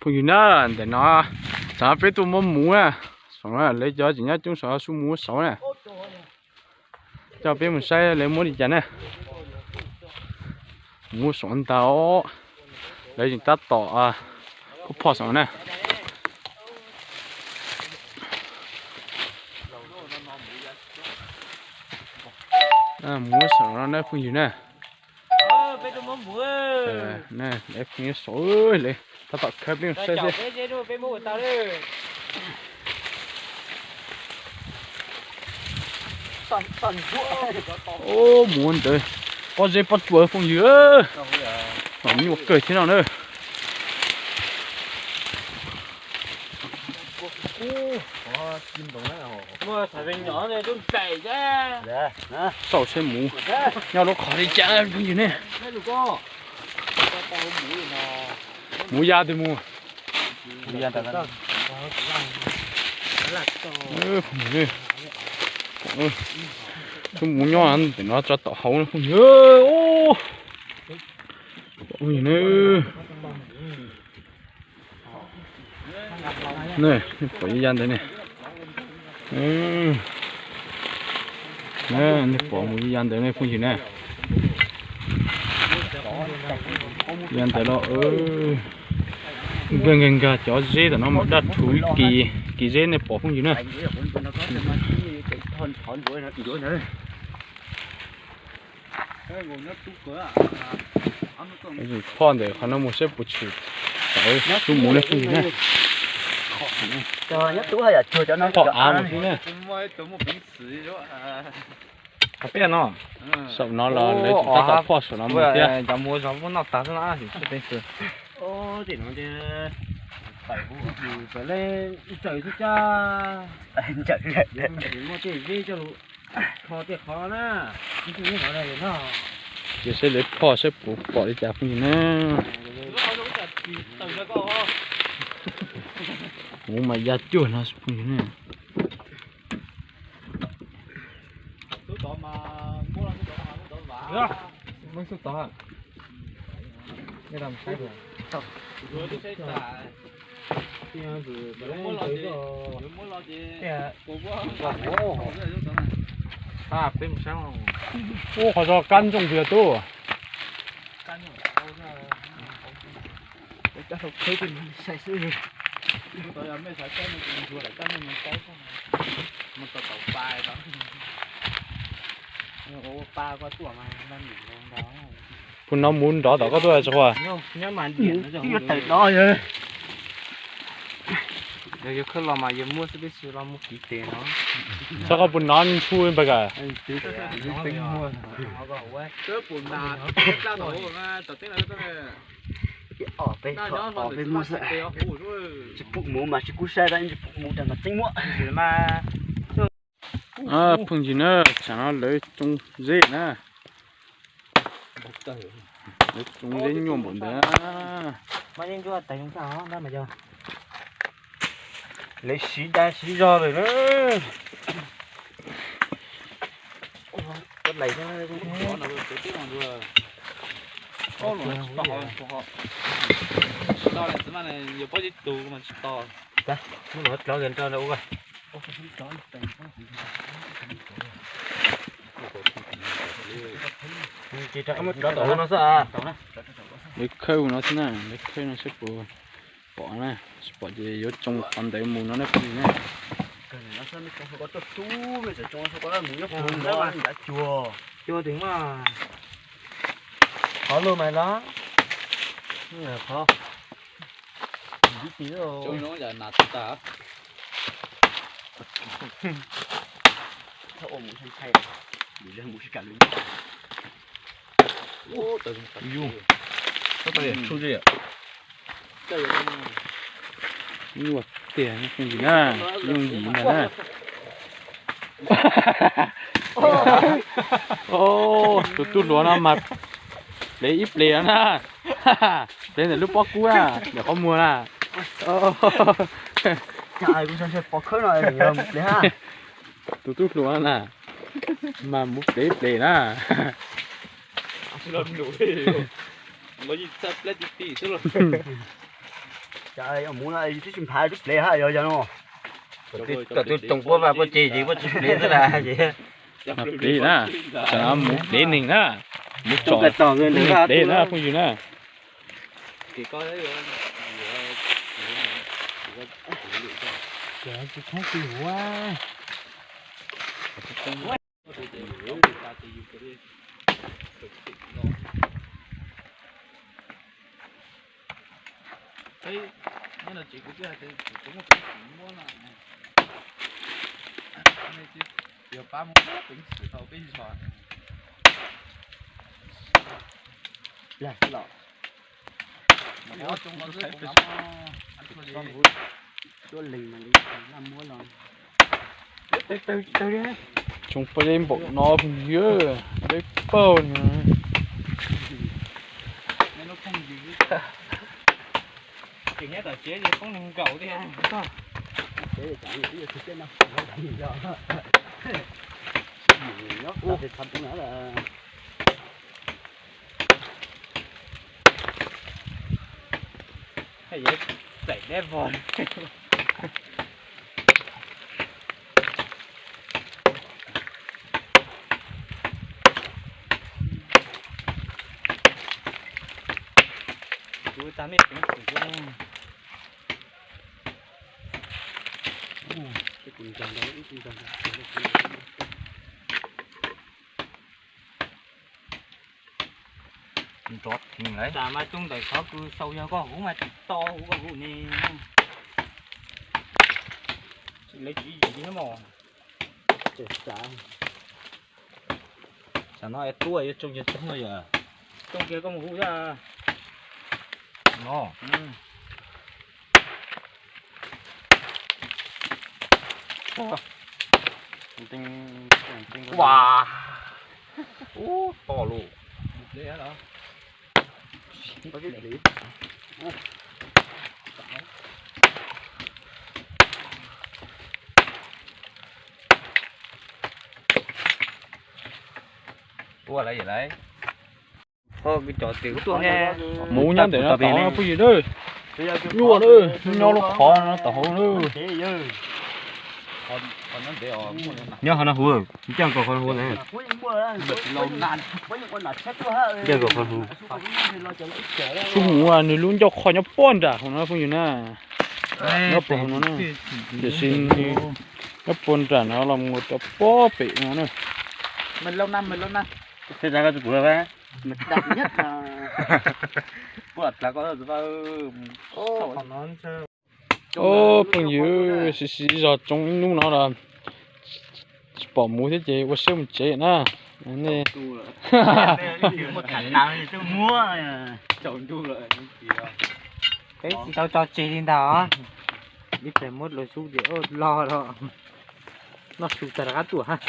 Phooj ywg na, ntawm no, tam no peb tuaj muab muv na, saum no lawv cov tseem nyob coob saum no, xub muv saud na. Coj peb mus saib lawv muab li cas na. Muv saum ntag, lawv tseem tab tom phoj phoj saum na. Muv saum no na phooj ywg na. Phooj ywg saum, lawv tab tom khawb peb mus saib xwb. Muv ntawd pob zeb pob tsuas phooj ywg, nyuaj kawg thiab no na. Saum seb muv nyob lub qhov li cas phooj ywg ne. Muv ya twg mus? Xub muv nyob ntawm no tso tom hauv phooj ywg. Phooj ywg ne, nej pom ya ntawd ne. Nej pom mus ya ntawd ne phooj ywg ne. Ya ntawd los nkag nkag nkag cov zeb tam no mas daj rhuv kis, kis zeb nej pom phooj ywg na. Phoj ntawm qhov no mus saib puas tshwm tawv xub muv ne phooj ywg na. Phoj av mus xwb na. Saum no los lawv tseem tab tom phoj saum no mus thiab. Ces saib lawv phoj saib puas pom li cas phooj ywg na. Muv mas ya cuag no phooj ywg na. Ub, qhov zog kab ntsooj tiag tub. Puas hnov muv nrov tom koj tuaj tso. Yog khawb los mas yog muab xwb tab sis los mus kiv tes no. Txhob koj puas hnov ntshu npag kawg. Tsis pub mus mas tsis kub saib tsis pub mus tas mas tseeb muab. Phooj ywg na, tsam no lawv tsoo zeb na. Lawv tsoo zeb nyuaj npaum ntawd. Lawv siv dab siv zog lawm na. Lawv khawb no xwb na, lawv khawb no saib puas pom na, tsis pom ces yuav tsoo qhov ntawd mus no na phooj ywg na. Qhov lug mas los. Nyuaj tiag, yooj yim ntag na. Tus tub hluas no mas plev ib plev na. Plev ntawm lub pob kub na, ntawm qhov muag na. Tus tub hluas na, mas mus plev ib plev na. Mus no twb tsis nphav twb plev hab yog yog no. Kom tus tsoom puab vaj puab tsev ces puab tsis plev xwb las ces. Plev na, tam no mus plev neeg na, mus tsom neeg plev na phooj ywg na. Yog pab muab peev xwm tau peb zog. Tsoom peb npaum no phooj ywg, peb paug no. Nrov theev lawm. Tam mas coob ntawm xov kws sau yog koj huv mas tsis to huv koj huv ne. Lawv tsis yim li mog. Tam no es tuaj yuav tsoo kiag coob no yom. Tsoo kiag koj mus huv xwb. No. Ua, ub, to lus. Ua lawm yom lawm. Mus nyob ntawm no tod phooj ywg na. Nyuaj na, nyob lub qhov no tod hauv na. Nyob qhov no huv, ncaaj nkaus qhov no huv na. Ncaaj nkaus qhov no huv. Sub mus nws lub ncauj qhov nyob puag nram hauv no phooj ywg na. Nyob puag hauv no na. Tiam sis nyob puag nram no los mus rau puag pem no na. Ob phooj ywg, siv siv zog tsoo ib hnub no los tsis pom mus thiab ces ua siab mus tsev na. Nej peb tsis tau tso tseg li ntag os. Ib pliag muab lus xub ces loj los noj su tag rov qab tuaj hab.